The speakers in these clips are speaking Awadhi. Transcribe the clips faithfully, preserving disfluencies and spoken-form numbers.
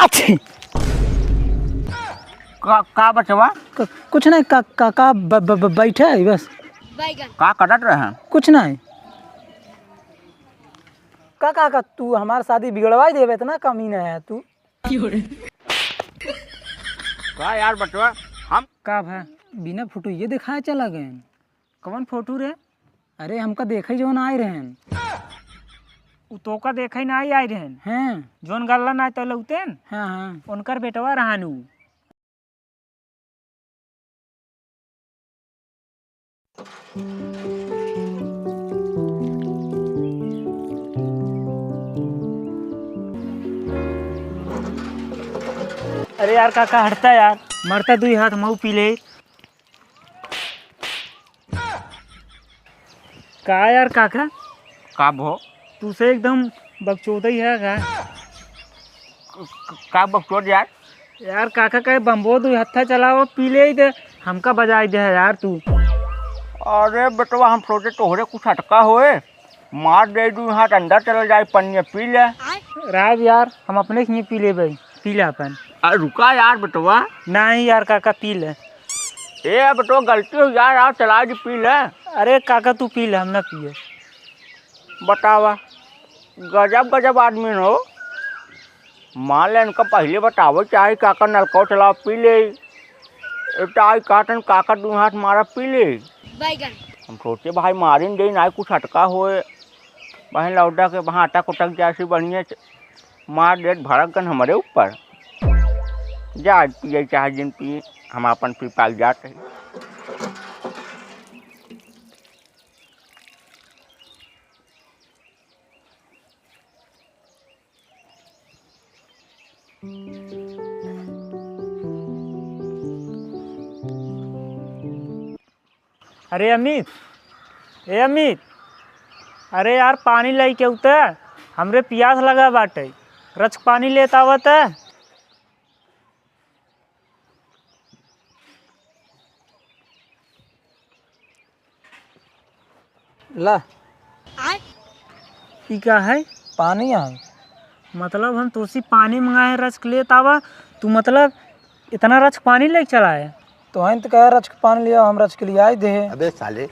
अच्छी। का, का बचवा? क-, कुछ नहीं, का, का, का ब-, ब-, ब-, बैठे है बस। का करत रहे? कुछ नहीं। का, का, का, तू हमार शादी बिगड़वाई देबे, इतना कमीना है तू। का यार बचवा, हम का भा, बिना फोटो ये दिखाए चला गए। कवन फोटो रे? अरे, हमका देखे जौन आए रहन। उ तोका देखे ना आई, आए रहन। हैं। जौन गल्ला ना तो लौटेन। हाँ, हाँ। उनकर बेटवा रहन उ। अरे यार काका, हटता यार, मरता दुई हाथ मऊ पी ले। का यार काका? का भो? तू से एकदम बकचोदई है का? क-, क-, का बकचोद यार? यार काका कहे बम्बो दू हत्था चलाओ, पी ले दे, हमका बजाई दे है यार तू। अरे बेटवा, हम सोचे तोहरे कुछ अटका होए, मार दे दू हाथ, अंदर चला जाए, पनिया पी ले। राज यार, हम अपने से नहीं पी लेबे, पी ले अपन। अरे रुका यार बेटवा। नहीं यार काका, पी ले। ए बेटवा, गलती हो यार, आओ चला जी, पी ले। अरे काका तू पी ले, हम ना पिए। बतावा, गजब गजब आदमी हो। मान ले, इनका पहले बतावे चाहे, काका नलका चला पी ले। ए, ताई काटन काका दू हाथ मारा पी ले। बैगन। हम सोचे भाई मारिन दे, ना कुछ अटका होए। बहन लौटा के वहाँ अटक उटक जाए से बढ़िया से मार देत भड़क गन हमरे ऊपर। जा पिए चाहे जिन पिए, हम अपन पी पाई जात है। अरे अमित, ए अमित, अरे यार पानी लइके उते, हमरे पियास लगा बाटे, रचक पानी लेत आवत है। ला। आय? ई का है? पानी है। मतलब हम तोसी पानी मंगाए, रचक लेत आवा, तू मतलब इतना रचक पानी लेके चला है? तो हैं तो कहे रचक पानी लिया, हम रचक लियाई दे। अबे साले।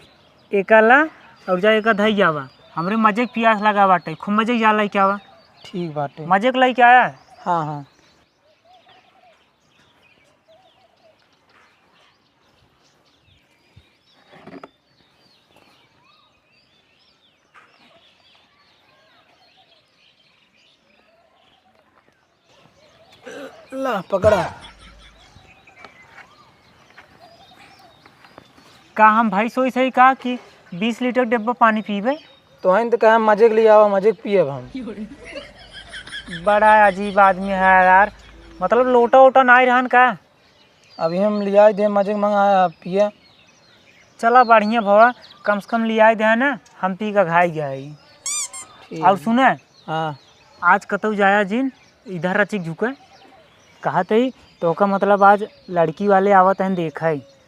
एका ला और जा एका धई आवा, हमरे मजे के पियास लगा बाटे, खूब मजे के जा लेके आवा। ठीक बाटे। मजे के लेके आया? हाँ, हाँ। ला, पकड़ा। का हम भाई सोई सही का कि बीस लीटर डिब्बा पानी पीबे? तो हैं तो कहे मजे के लिए आवा, मजे के पियब हम। बड़ा अजीब आदमी है यार, मतलब लोटा वोटा नाई रहन का? अभी हम लियाई दे, मजे के मंगाया, पिए। चला बढ़िया भवा, कम से कम लियाई दे है ना, हम पी के घाई गए। ठीक। और सुने, हाँ। आज कतौ जाया जिन, इधर रचिक झुके, कहत ही तो का मतलब आज लड़की वाले आवत हैं देखे।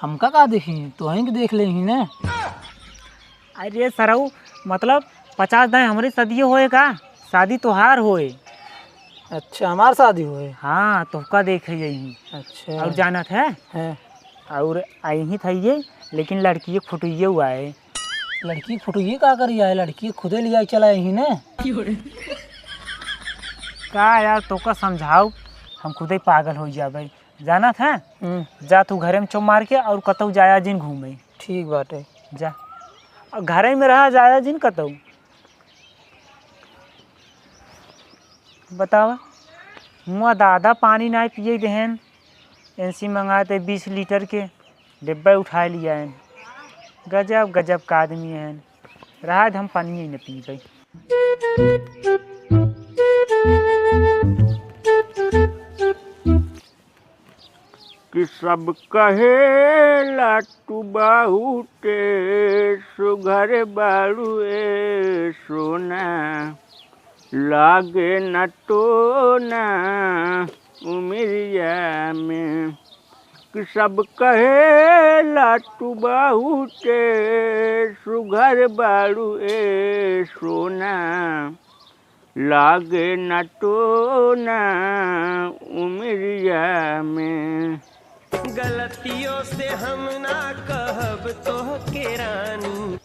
हमका का देखी, तोहहीं के देख ले ही ने। अरे सरऊ, मतलब पचास दाएँ हमरे शादी होए का, शादी तोहार होए। अच्छा, हमार शादी होए? हाँ, तोहका देखे यही। अच्छा। और जानत है? हैं। और आई ही था ये, लेकिन लड़की एक फोटो ये हुआ है। लड़की फोटो ये का करी आए? लड़की खुदे ले आई चला यही ने। का यार, तोका समझाओ, हम खुदे पागल हो जाबे। जानत है? हम्म। जा तू घरे में चुप मार के और कतौ जाया जिन घूमे। ठीक बाटे। जा। और घरे में रहा, जाया जिन कतौ। बतावा, मुआ दादा पानी नाय पिए देहन, एनसी मंगाए ते बीस लीटर के डिब्बे उठाए लिया है। गजब, गजब का आदमी है। रहा हम पानी ही न पीबे। कि सब कहेला तू बहुते सुघर बाड़ू ए सोना, लागे न टोना उमिरिया में। कि सब कहेला तू बहुते सुघर बाड़ू ए सोना, लागे न टोना उमिरिया में। गलतियों से हम ना कहब तोहके रानी।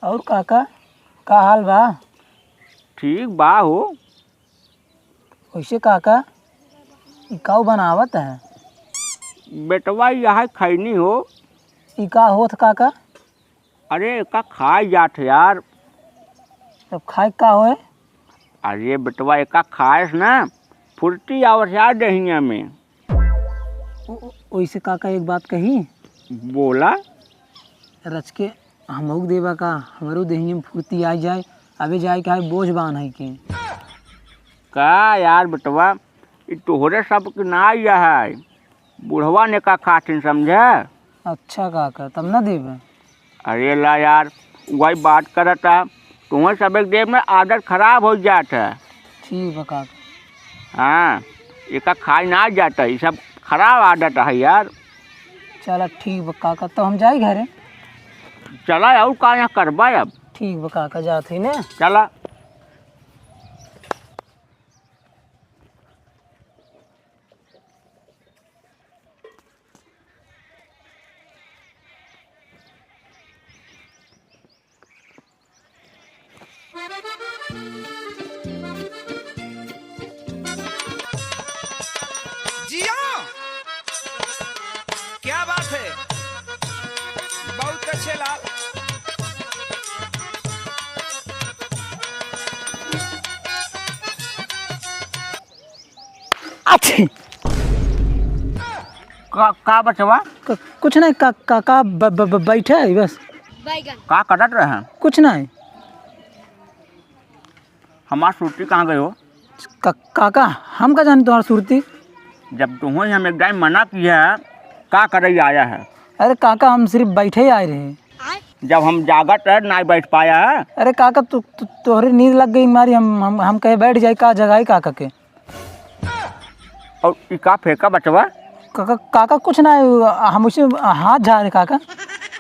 और काका, का हाल बा? ठीक बा हो। वैसे काका, ई काऊ बनावत है? बेटवा, यह खैनी हो। ई का होत काका? अरे, एका खाए जात है यार। तब खाए का होए? अरे बेटवा, एका खाए से ना फुर्ती आवत है यार देहिया में। ओ-, ओ-, ओइसे काका एक बात कही? बोला। रच के हमहू के देबा का, हमरो देहिया में फुर्ती आ जाए। अबे जाए के है बोझ बान्हे के। का यार बेटवा, ई तोहरे सब के ना आया है, बुढ़वा ने का खातिन समझे। अच्छा काका, तब ना देबे। अरे ला यार, वही बात करत है, तुम्हें सब एक देर में आदत खराब हो जात है। ठीक बा काका। हाँ, एका खाए ना जाता, ये सब खराब आदत है यार। चला ठीक बा काका, तो हम जाई घरे। चला, और का यहाँ करबा अब? ठीक बा काका, जात ही ने। चला। जिया! क्या बात है? बहुत अच्छे लाल। अच्छे। का, का बचवा? क-, कुछ नहीं, का, का, का ब-, ब-, ब-, बैठे है बस। का करत रहे? कुछ नहीं। हमार सुरती कहाँ गई हो? का, काका, हम का जानी तुम्हार सुरती? जब तुम्हें हम एक टाइम मना किया, का करे आया है? अरे काका, हम सिर्फ बैठे ही आए रहे। जब हम जागत रहे, ना बैठ पाया है। अरे काका, तू, तू, तोहरे नींद लग गई मारी, हम, हम, हम कहे बैठ जाए, का जगाई काका के? और ई का फेंका बचवा? काका, काका कुछ ना है, हम उसे हाथ झारे काका।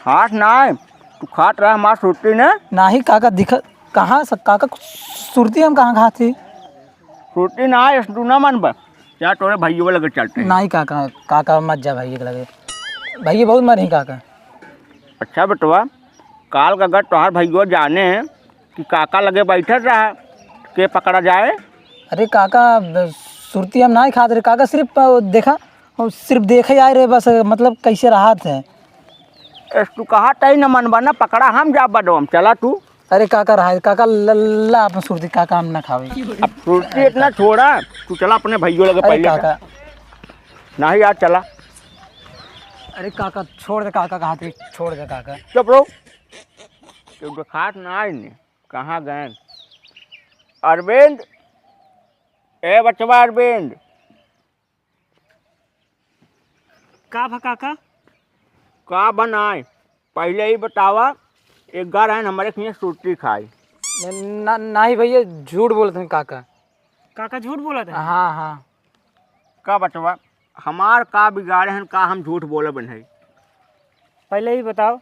हाथ ना है, तू खात रहा हमार सुरती ने। नाही काका, दिख, कहाँ से काका, सुरती हम कहाँ खात ही? सुरती ना है, तू ना मन बा। क्या तोरे भैया लगे चलते हैं? नाही काका, काका मत जा भैया के लगे, भैया बहुत मारे काका। अच्छा बेटवा, काल का अगर तोहार भैया जाने कि काका लगे बैठल रहा, के पकड़ा जाए? अरे काका, ब-, सुरती हम नाही खात रहे काका, सिर्फ, अ, देखा, हम सिर्फ देखे आए रहे बस, मतलब कैसे रहत है। एस तू कहा तई न मनबा न पकड़ा, हम जा बडोम, चला तू। अरे काका रहा, काका ल-, ल-, ला अपन सुरती, काका हम ना खावे। अब सुरती इतना छोड़ा, तू चला अपने भैया लगे अरे पहले काका। नहीं यार, चला। अरे काका, छोड़ दे काका, कहा थे, छोड़ दे काका। चुप रहो। केहू देखात ना आइने, कहाँ गए? अरविंद, ए बचवा अरविंद। का भा काका? का बनाए? पहले ही बतावा, एक बार आए हमारे हियाँ सुरती खाए। न-, न-, नाही भैया, झूठ बोलत हैं काका। काका झूठ बोलत हैं? हाँ, हाँ। का बचवा, हमार का बिगाड़े हन, का हम झूठ बोलब है? पहले ही बताओ,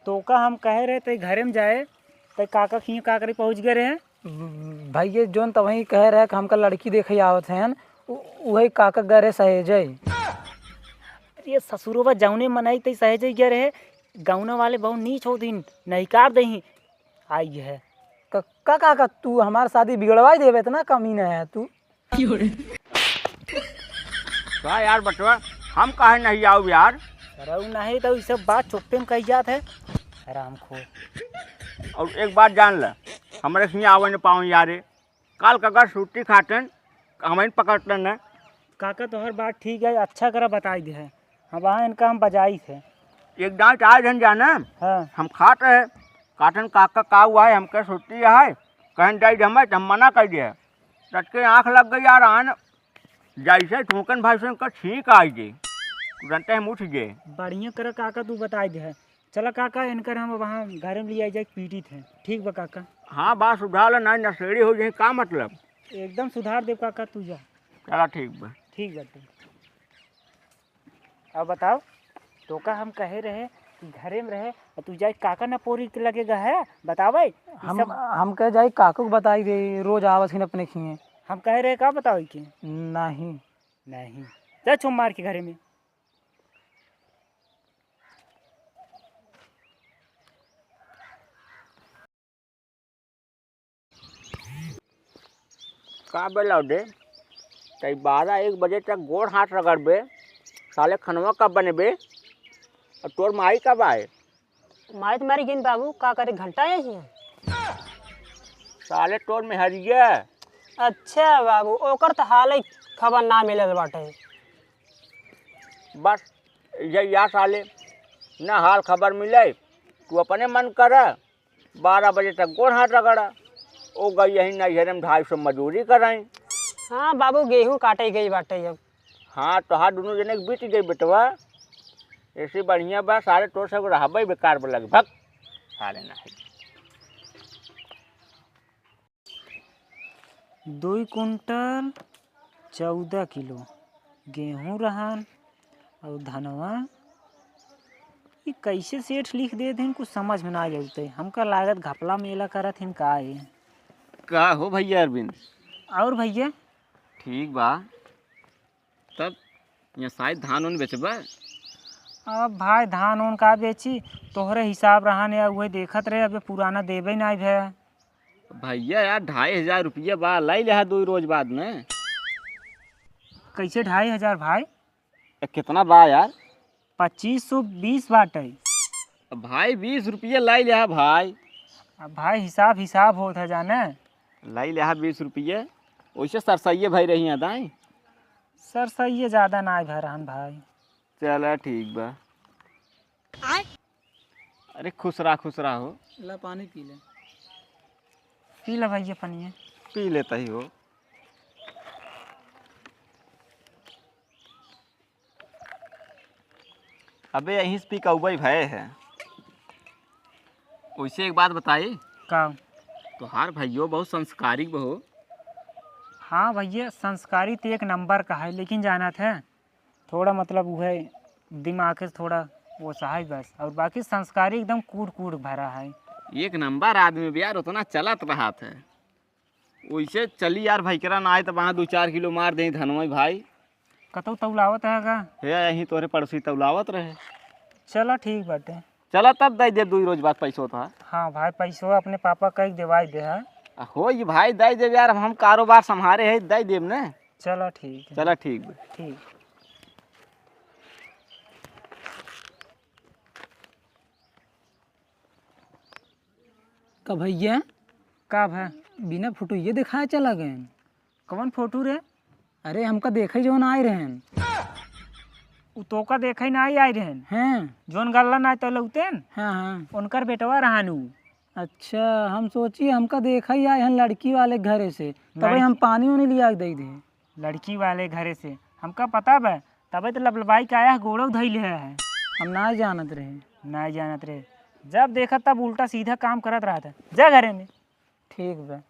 तोका हम कहे रहे ते घरे में जाए, ते काका खियाँ का करे पहुँच गए रहे? भैया, जोन तवहीं कहे रहे कि हमका लड़की देखे आवत हैं, उ-, उहे काका गए रहे सहेजे। अरे ससुरवा, जौने मनई ते सहेजे गए रहे, गौना वाले बहुत नीच होत हीं, नहिकार देहीं, आई है। क-, का काका, तू हमार शादी बिगड़वाई देबे, इतना कमीना है तू। का यार बचवा, हम काहे नहीं आउब यार? अरे उ नहीं तो ई सब बात चुप्पे में कही जात है, हरामखोर। और एक बात जान ल, हमरे हियाँ आवे न पावे यारे, काल का अगर सुरती खातन, हमें पकड़तन न। काका तोहर बात ठीक है, अच्छा करा बताई दे है। हाँ, वहाँ इनका हम बजाई थे। एक डांट आए जन जाना, हाँ। हम खात रहे, काटन काका का हुआ है, हमके सुरती है, कहन जाई दे हमें, तो हम मना कर दिया। रट के आँख लग गई यार, आन जैसे ठोकन भाई से उनका छींक आई जे, तुरंते हम उठ जे। बढ़िया करा काका, तू बताई दे है। चला काका, इनकर हम वहाँ घर में ले आई जाए, पीटी थे। ठीक बा काका। हाँ, बात सुधार ले, नहीं नशेड़ी हो जाए, का मतलब? एकदम सुधार देब काका, तू जा। चला ठीक बा। ठीक बाटे। अब बताओ, तोका हम कहे रहे घरे में रहे, अउ तू जाई काका न पोरी के लगे गए है, बतावे? ई हम, सब हम कहे जाई काका को बताई दे, रोज आवत हिन अपने खिए। हम कहे रहे का बतावे के? नहीं। नहीं। जा छो मार के घरे में। का बे लौडे, तई बारह एक बजे तक गोड़ हाथ रगड़बे, साले खनवा कब बनेबे? अउ तोर माई कब आए? माई त मरी गइन बाबू, का करे घंटा यही है। साले तोर मेहरिया। अच्छा बाबू, ओकर त हाल ही खबर ना मिलल बाटे। बस, यही या साले, ना हाल खबर मिले, तू अपने मन कर। बारह बजे तक गोड़ हाथ रगड़ा। ओ गई यही नैहरे में ढाई सौ मजूरी कराई। हाँ बाबू, गेहूँ काटे गई बाटे अब। हाँ, तोहार दुनों जने के बीत गई बेटवा। ऐसे बढ़िया बा, सारे तोर सब रहबे बेकार बा लगे। भग, सारे नहीं। दुई कुंटल चौदह किलो गेहूँ रहन अउ धनवा। ई कैसे सेठ लिख देत हन, कुछ समझ में ना आवते। हमका लागत घपला मेला करत हन का ये। का हो भैया अरविंद? और भैया? ठीक बा। तब यहाँ शायद धान उन बेचबा? अब भाई धान उन का बेची, तोहरे हिसाब रहन या उहे देखत रहे, अब ये पुराना देबे नाई भे। भैया यार, ढाई हजार रुपया बा, लाई लेहा दो रोज बाद में। कैसे ढाई हजार भाई? ए, कितना बा यार? पच्चीस सौ बीस बाटे। अब भाई, बीस रुपया लाई लेहा भाई। अब भाई, हिसाब हिसाब होत है जाने। लाई लेहा बीस रुपया। वैसे सरसइये भाई रही हैं दाई। सरसइये ज्यादा ना भरहन भाई। चला ठीक बा। अरे खुश रहा, खुश रहा हो। ला पानी पी ले। पी ले भैया पनिया। पी लेता ही हो। अबे यहीं से पिकौबे भए है। वैसे एक बात बताई। का? तोहार भैयो बहुत संस्कारी बहो। हाँ भैया, संस्कारी तो एक नंबर का है, लेकिन जानत है, थोड़ा मतलब उहे दिमाग से थोड़ा वो सा है बस, और बाकी संस्कारी एकदम कूट कूट भरा है। एक नंबर आदमी भी यार, उतना चलत रहत है। वैसे चली यार, भाई केरा ना आए तो वहाँ दो चार किलो मार दे धनवा भाई। कतौ तौलावत है का? हे, यहीं तोरे पड़ोसी तौलावत रहे। चला ठीक बाटे। चला तब दे दे, दो रोज बाद पैसो तो। हाँ भाई, पैसो अपने पापा कह देवाई दे है। आ, हो ये भाई, दे देब यार, हम, हम कारोबार संभारे है, दे देब ने। चला ठीक है। चला ठीक बा। ठीक। का भैया? का भा? बिना फोटो ये दिखाए चला गए। कवन फोटो रे? अरे हमका देखे जौन आए रहन। उ तोका देखे ना आई, आई रहन। हाँ। जौन गल्ला ना तो लौटेन। हाँ, हाँ। उनकर बेटवा रहन उ। अच्छा, हम सोची हमका देखा ही आए हैं लड़की वाले घरे से, तबे नहीं। हम पानी उनी लिया के दे दे। लड़की वाले घरे से हमका पता बा, तबे तो लबलबाई के आया है, गोड़ो धइले है। हम ना जानत रहे। ना जानत रहे, जब देखा तब उल्टा सीधा काम करत रहत है। जा घरे में। ठीक बा।